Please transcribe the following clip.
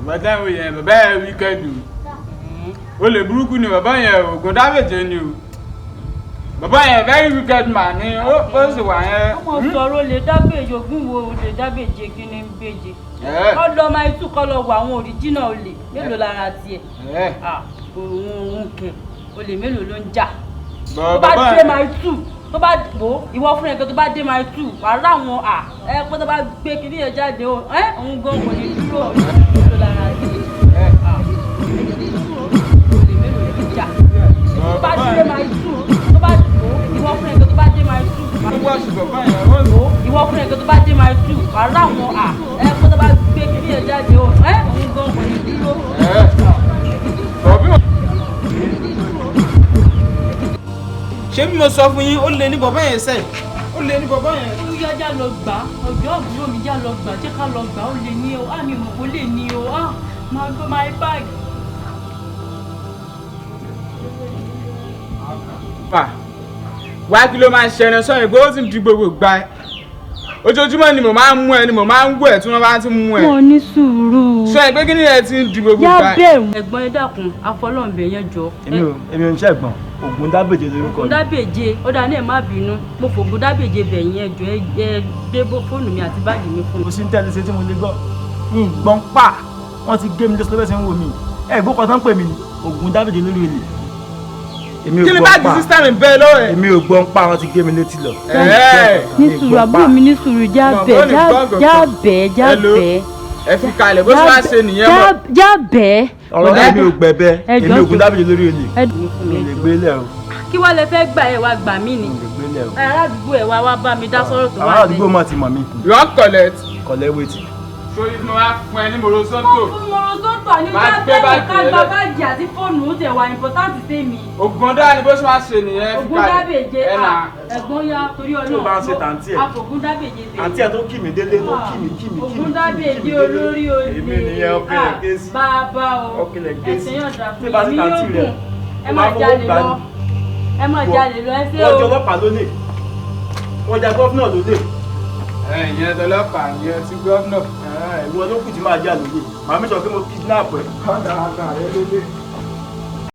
Bàbá táwọn yẹn, bàbá yẹn wicked o. Olè burúkú ni bàbá yẹn o, Ògùn dábèjé ni o. Bàbá yẹn very wicked man ni ó sì wà yẹn. Ọmọ sọ̀rọ̀ olè dábèje, ogún wo olè dábèje, kí ni ń bèje? Ẹ Kọ́ lọ máa tú, kọ́ lọ wọ àwọn original olè mélòó lára tiẹ̀. ẹ Ah, òun kẹ̀, olè mélòó ló ń jà? Bọ̀ Tó bá bàbá dé yẹn. máa tú, tó bá wò ó, ìwọ fúnra ẹ̀ gan, tó bá dé máa tú, wàá ráwọn à ẹ pé tó bá gbé kinní yẹn jáde o, ẹ òun gan kò ní dúró. Mélòó lára tiẹ̀? Ẹ Ah, olè mélòó ló ń jà? Bọ̀ Tó bá bàbá dé yẹn. máa tú, tó bá wò ó, ìwọ fúnra ẹ̀ gan, tó bá dé máa tú, Ó wá sí bàbá yẹn. Ó wò ó, ìwọ fúnra ẹ̀ gan, tó bá dé máa tú, wàá ráwọn à ẹ pé tó bá gbé kinní yẹn jáde o, ẹ òun gan kò ní dúró. Ẹ bọ̀ bí wọ́n. Ṣé bí mo sọ fún yín, ó lé ní bàbá yẹn sẹ́ẹ̀, ó lé ní bàbá yẹn. Ó yá, já lọ gbà á. Ọjọ́ àbúrò mi, já lọ gbà á, jẹ́ ká lọ gbà á. Ó lè ní o, á mi mọ̀ kó lè ní o, á máa gbọ́ my bag. Fà wá, kí ló máa ń ṣẹran sọ́yìn pé ó sì ń di gbogbo gbà ẹ́? Ojoojúmọ́ ni mo máa ń mú ẹ, ni mo máa ń wú ẹ tí wọ́n bá ti mú ẹ. Mo ní sùúrù. Sọ ẹ pé kí ni ẹ ti ń di gbogbo Yá gbà ẹ? bẹ̀rù. Ẹ̀gbọ́n, ẹ dákun, àfọlọ́ǹbẹ̀ yẹn jọ. Èmi ò ń ṣẹ̀gbọ́n, Ògùn dábèjé lórúkọ mi. Ògúndábèje, ó dáa ní, ẹ má bínú, mo fògúndábèje bẹ̀yìn, ẹ jọ, ẹ gbé bó fóònù mi àti báàgì mi fún mi. Kò sí ní tẹ́lẹ̀ ṣe tí mo lè gbọ́ ní ìgbọ́n pa. Wọ́n ti gé mi lọ́sọ̀ lọ́bẹ̀ tí ń wò mí. Ẹ gbọ́ kan tán pè mí ní Ògùn dábèjé lórí ilé. Èmi ò Kí ni gbọ́n báàgì pa. sísá mi bẹ́ẹ̀ lọ́wọ́ ẹ̀? Èmi ò gbọ́n pa, wọ́n ti gé mi létí lọ. Ẹ̀ẹ́. Ní sùúrù, àbúrò mi, ní sùúrù, já Mọ̀ bẹ̀ bọ́ ní já gbọ́ngàn já kan. bẹ̀ já Hello. bẹ̀. Ẹ fi kalẹ̀, bó ṣe wá ṣe nìyẹn mọ́. Já bẹ̀. Ọ̀rọ̀ náà, èmi ò gbẹ̀bẹ̀. Ẹ Èmi jọ̀ọ́. Ògùn dábèjé lórí ilé. Ẹ dùn fún Mi mi. ò lè gbé lẹ̀ o. Kí wàá lẹ fẹ́ gbà? Ẹ wá gbà mí ni. Mi ò lè gbé lẹ̀ o. Ará àdúgbò, ẹ wá wá bá mi dá sọ́rọ̀ tó Àwọn wà àdúgbò mọ̀ ti mọ̀ mí. You wan collect. Kọ̀lẹ́ wétí. Sórí tí mo bá fún ẹ ní mòró sọ́tò. Fún mọ̀rọ̀sọ́tò àní. Máa Já gbé bẹ́ẹ̀ báàgì ká rẹ gba lẹ̀. báàgì àti fóònù, ó tẹ̀ wá important sí mi. Ògùn dáa ni, bó ṣe wá ṣe nìyẹn, fi kalẹ̀. Ògúndábèje. Ẹ nà. Ẹ̀gbọ́n, ya torí Tó bá ń ṣe Ọlọ́run, tàǹtí ẹ̀. àfògúndábèje tèmi. Àǹtí ẹ̀ tó kì mí délé, tó kì mí kì mí kì mí kì mí Ògúndábèje délé. olórí olè. Èmi nìyẹn, ọkẹlẹ̀ Ah, ké sí. Bàbá o. Ọkẹlẹ̀ ké sí. Ẹ̀sìn yóò dà Tí fún bá sí mi, yóò tàǹtí rẹ̀, gùn. Ẹ ó má máa fọwọ́ jalè gbà lọ. ní. Ẹ má jalè lọ, ẹ ṣé Wọ́n o. jẹ ọlọ́pàá lólè, wọ́n jẹ governor lólè. Ẹ ìyẹn tọlọ́pàá, ìyẹn ti governor. Ìwọ ló kù tí máa jà lólè, màá mi sọ pé mo kidnap ẹ. Kọ́ńdà àgbà rẹ lólè.